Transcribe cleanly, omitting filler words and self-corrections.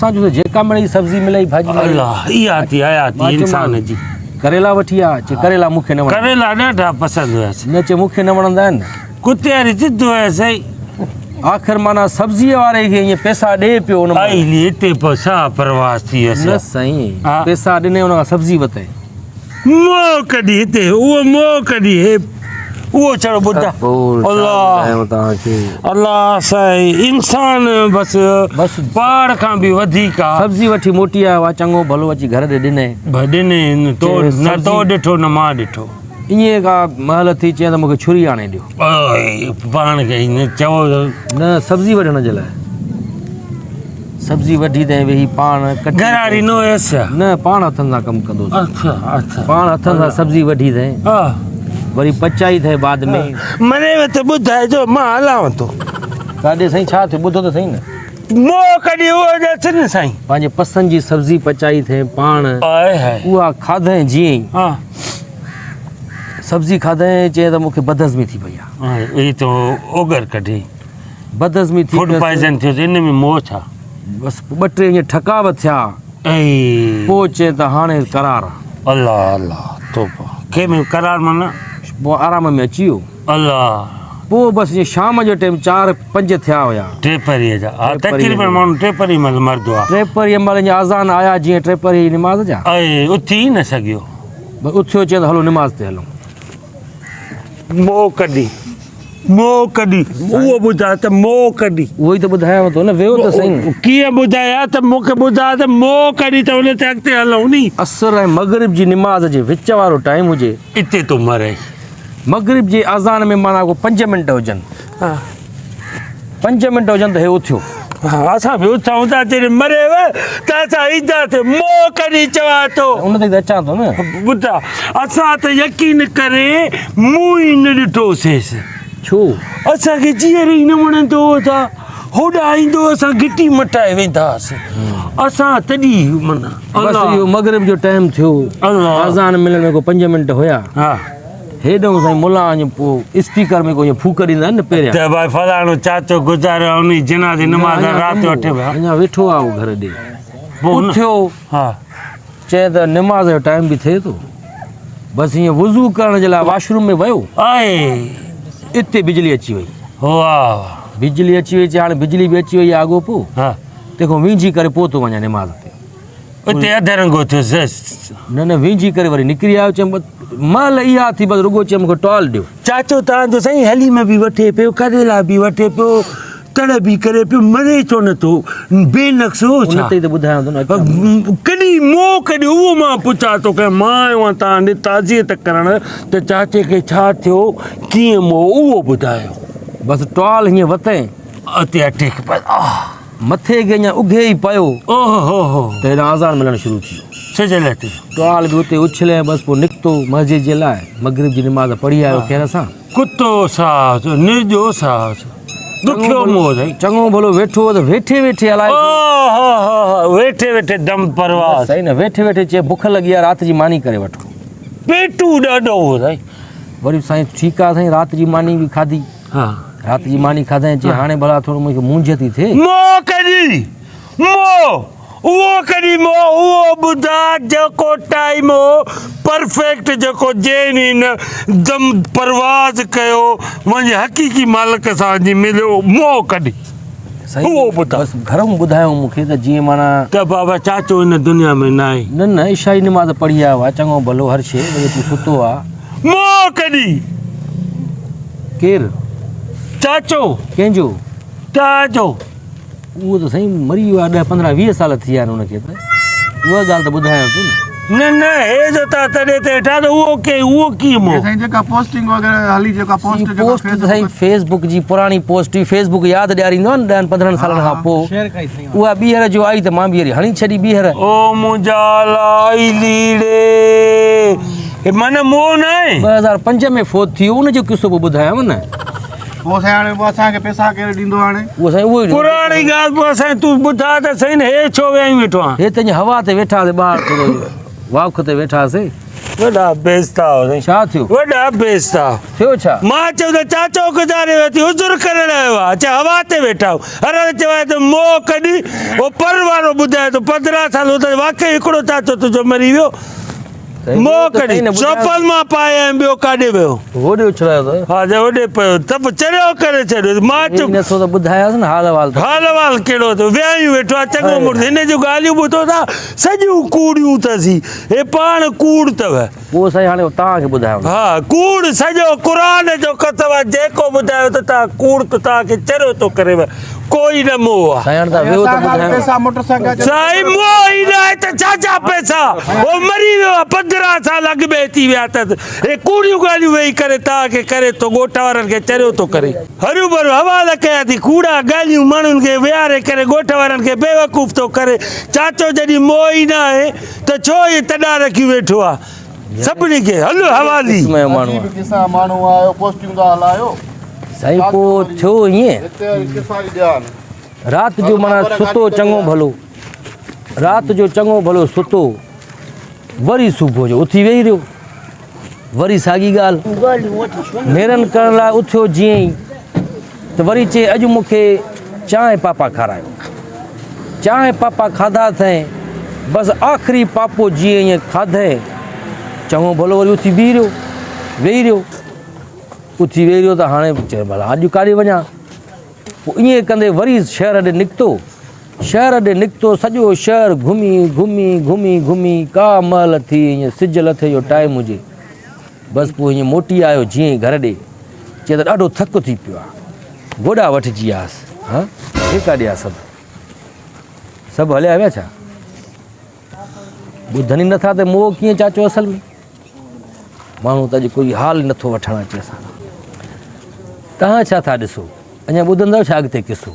اسان جو جيڪا مڙئي سبزي ملئي ڀاڄي ملئي. الله اها ٿي حياتي انسان جي. ڪريلا وٺي آ چي ڪريلا مون کي نه وڻندا. ڪريلا ڏاڍا پسند هيس. نه چي مون کي نه وڻندا آهن. ڪتي واري ضد هيس ۽ آخر معنيٰ سبزيء واري کي ائين پئسا ڏي پيو ان آئي لي هتي پوء ساهه پرواز ٿي ويس. نه سائين پئسا ڏني ان کان سبزي وتئي. موهه ڪڍي هتي اهو موهه ڪڍي هي اهو ڇڙو ٻڌا الله الله سائين انسان بس بس پاڙ کان به وڌيڪ آ. سبزي وٺي موٽي آيو آ چڱو ڀلو اچي گهر ڏي ڏني. به ڏني تو نه تو ڏٺو نه مان ڏٺو. ائين ڪا مهل ٿي چيائين ته مون کي ڇري آڻي ڏيو. پاڻ کي ائين چئو. نه سبزي وڍڻ جي لاء. سبزي وڍي تنهن ويهي پاڻ ڪٽي. گهراڙي نه هيس ڇا؟ نه پاڻ هٿن سان ڪم ڪندو هوس. اڇا اڇا. پاڻ هٿن سان سبزي وڍي تنهن. ها. وري پچائي تنهن بعد ۾. مري ويو ته ٻڌائجو مان هلان ٿو. ڪاڏي سائين ڇا ٿيو ٻڌو ته سهي نه. موهه ڪڍي اهو ڏس نه سائين. پنهنجي پسند جي سبزي پچائي تنهن پاڻ. آء هاء. اها کاڌئين جيئن ئي. ها. سبزي کاڌئين چيائين ته مون کي بدهضمي ٿي پئي آ. هي ته اوڳر ڪڍي. بدهضمي ٿي فوڊ پيس. پوائزن ٿيس ان ۾ موهه ڇا. بس ٻه ٽي ائين ٺڪاء ٿيا. اي. پوء چيائين ته هاڻي قرار آ. الله الله توبه. ڪنهن ۾ قرار معنيٰ. پوء آرام ۾ اچي ويو. الله. پوء بس جيئن شام جو ٽيم چار پنج ٿيا هيا. ٽيپريء جا. ها تقريبن ماڻهو ٽيپريء مهل مرندو آ. ٽيپريء مهل ائين اذان آيا جيئن ٽيپريء جي نماز جا. اي اٿي ئي نه سگهيو. بس اٿيو چيائين ته هلو نماز تي هلون. موهه ڪڍي. موهه ڪڍي. اهو ٻڌاء ته موهه ڪڍي. اهو ئي ته ٻڌايانو ٿو نه ويو ته سهي. ڪيئن ٻڌايان ته مون کي ٻڌاء ته موهه ڪڍي ته ان تي اڳتي هلون ني. عصر ۽ مغرب جي نماز جي وچ وارو ٽائيم هجي. اتي ٿو مرين. مغرب جي اذان ۾ معنيٰ ڪو پنج منٽ هجن. پنج منٽ هجن ته هي اٿيو. اسان به اٿون ٿا جڏهن مري ويو ته اسان اينداسين موهه ڪڍي چوان ٿو. ان تي ته اچان ٿو نه. ٻڌا اسان ته يقين ڪري منهن ئي نه ڏٺوسيس. ڇو؟ اسان کي جيئري ئي نه وڻندو هو ته هوڏانهن ايندو هو اسان گهٽي مٽائي ويندا هئاسين. اسان تڏهن معنيٰ. بس اهو مغرب جو ٽائيم ٿيو. اذان ملڻ ۾ ڪو پنج منٽ هيا. ها. هيڏئون سائين ملان اڃ پوء اسپيڪر ۾ ڪو ائين ڦوڪ ڏيندا آهن نه پهريان. ته ڀائي فلاڻو چاچو گذاريو آهي انهي جنازي نماز رات جو اٺين بجي. اڃا ويٺو آهي اهو گهر ڏي. پوء اٿيو. ها. چئي ته نماز جو ٽائيم به ٿئي ٿو. بس ائين وضو ڪرڻ جي لاء واش روم ۾ ويو. آهي. اتي بجلي اچي وئي. واهه. بجلي اچي وئي چي هاڻي بجلي به اچي وئي آهي اڳو پوء. ها. تنهن کان وينجهي ڪري پوء ٿو وڃان نماز تي. اتي اڌ رنگو ٿيس. نه نه وينجهي ڪري وري نڪري آيو چيم مهل اها ٿي بس رڳو چيم مونکي ٽوال ڏيو. چاچو تان جو سائين حليم به وٺي پيو ڪريلا به وٺي پيو تڙ به ڪري پيو مري ڇو نه ٿو بي نقص هو ڇا. ان تي ئي ته ٻڌايان ٿو نه. ڪڏهن مون ڪڏهن اهو مان پڇان ٿو ڪيان مان آيو آهيان تان ڏي تعزيت ڪرڻ ته چاچي کي ڇا ٿيو ڪيئن مئو اهو ٻڌايو. بس ٽوال هيئن وتين. اتي اٽيڪ پيو آه. مٿي کي اڃا اگهي ئي پيو اوهوهو ته هيڏانهن آذان ملڻ شروع ٿي ويو. سج لٿي. ٽوال به اتي اڇلي ۽ بس پوء نڪتو مسجد جي لاء مغرب جي نماز پڙهي آيو خير سان. ڪتو ساهه نرڄو ساهه ڏکيو موت سائين. چڱو ڀلو ويٺو هو ته ويٺي ويٺي الائي ڇو. اوهوهو ويٺي ويٺي دم پرواز. سائين نه ويٺي ويٺي چئي بک لڳي آهي رات جي ماني ڪري وٺو. پيٽو ڏاڍو هو سائين. وري سائين ٺيڪ آهي سائين رات جي ماني به کاڌي. رات جي ماني کاڌائين، چي هاڻي ڀلا ٿورو مون کي مونجهه ٿي ٿئي. مئو ڪڏهن؟ مئو اهو ڪڏهن مئو اهو ٻڌاء جيڪو ٽائيم هو پرفيڪٽ جيڪو جنهن ڏينهن دم پرواز ڪيو وڃي حقيقي مالڪ سان وڃي مليو مئو ڪڏهن اهو ٻڌاء. بس گهر ۾ ٻڌايو مون کي ته جيئن معنيٰ. ته بابا چاچو هن دنيا ۾ ناهي. نه نه عشائي نماز پڙهي آيو آهي چڱو ڀلو هر شيء وري اچي ستو آهي. مئو ڪڏهن؟ ڪير؟ چاچو. ڪنهن جو؟ چاچو. اهو ته سائين مري ويو آهي ڏهه پندرهن ويهه سال ٿي ويا آهن ان کي ته اها ڳالهه ته ٻڌايان ٿو نه. نه نه هي جو تان تڏي تي ويٺا ته اهو ڪي اهو ڪيئن مئو؟ سائين جيڪا پوسٽنگ وغيره هلي جيڪا پوسٽ جيڪا پوسٽ ته سائين فيس بڪ جي پراڻي پوسٽ هئي فيس بڪ ياد ڏياريندو آهي نه ڏهن پندرهن سالن کان پوء اها ٻيهر جو آئي ته مان به وري هڻي ڇڏي ٻيهر. او منهنجا الاهي ليڙي. هي معنيٰ مئو ناهي؟ 2005 ۾ فوت ٿي ويو ان جو قصو به ٻڌايانو نه. پوء سائين هاڻي پوء اسان کي پئسا ڪير ڏيندو هاڻي؟ اهو سائين اهو ئي پراڻي ڳالهه پوء سائين تون ٻڌاء ته سائين هي ڇو ويائين ويٺو آهين؟ هي ته ائين هوا تي ويٺا هئاسين ٻاهر ٿورو واک تي ويٺا هئاسين. وڏا بيستا آهو سائين. ڇا ٿيو؟ وڏا بيستا. ٿيو ڇا؟ مان چيو ته چاچو گذاري ويو ٿي عذر ڪرڻ آيو آ چي هوا تي ويٺا آهيون. هر هر چوائي ته موهه ڪڍي او پر وارو ٻڌائي ٿو 15 سال هو ته واقعي هڪڙو چاچو تنهنجو مري ويو. موهه ڪڍي چپل مان پائي ۽ ٻيو ڪاڏي ويو؟ هوڏي اڇلايو ته. ها جي هوڏي پيو ته به چريو ڪري ڇڏيو. مان چيو. نٿو ته ٻڌايانس نه حال احوال ته. حال احوال ڪهڙو اٿو ويايون ويٺو آ چڱو مڙس هن جون ڳالهيون ٻڌو ٿا سڄيون ڪوڙيون اٿسي هي پاڻ ڪوڙ اٿو. پوء سائين هاڻي توهان کي ٻڌايو. ها ڪوڙ سڄو قرآن جو قسم آ جيڪو ٻڌايو ته توهان ڪوڙ ته توهان کي چريو ٿو ڪريو ڪوئي نه موهه آ. سائين هاڻي توهان ويهو ته ٻڌايو. سائين موهه ئي نه آهي ته ڇا جا پئسا هو مري ويو آ 15 سال اڳ ۾ ٿي ويا اٿس هي ڪوڙيون ڳالهيون ويهي ڪري توهان کي ڪري ٿو ڳوٺ وارن کي چريو ٿو ڪري. هروڀرو حوالا ڪيا ٿي ڪوڙا ڳالهيون ماڻهن کي ويهاري ڪري ڳوٺ وارن کي بيوقوف ٿو ڪري چاچو جڏهن موهه ئي نه آهي ته ڇو ائين تڏا رکيون ويٺو آ سڀني کي هل حوالي. قسم جو ماڻهو عجيب قسم جا ماڻهو آهيو پوسٽيون ٿا هلايو. سائين پوء ٿيو ائين هتي وري قصا ئي ڏيا آهن. رات جو معنيٰ ستو چڱو ڀلو رات جو چڱو ڀلو ستو وري صبح جو اٿي ويهي رهيو وري ساڳي ڳالهه نيرن ڪرڻ لاء اٿيو جيئن ئي ته وري چئي اڄ مون کي چانهه پاپا کارايو. چانهه پاپا کاڌا اٿئين، بس آخري پاپو جيئن ائين کاڌئين، چڱو ڀلو وري اٿي بيهي رهيو، ويهي رهيو. اٿي ويهي رهيو ته هاڻي چئي ڀلا اڄ ڪاڏي وڃان. پوء ائين ڪندي وري شهر ڏي نڪتو. شهر ڏي نڪتو، سڄو شهر گهمي گهمي گهمي گهمي ڪا مهل ٿي ائين سج لٿي جو ٽائيم هجي. بس پوء ائين موٽي آيو جيئن ئي گهر ڏي. چئي ته ڏاڍو ٿڪ ٿي پيو آ. گوڏا وٺجي آيس. ها هي ڪاڏي آ سڀ؟ سڀ هليا ويا ڇا؟ ٻڌن ئي نٿا ته موهه ڪيئن چاچو اصل ۾. ماڻهو ته اڄ ڪوئي حال نٿو وٺڻ اچي اسان کان. توهان ڇا ٿا ڏسو؟ اڃا ٻڌندؤ ڇا اڳتي قصو؟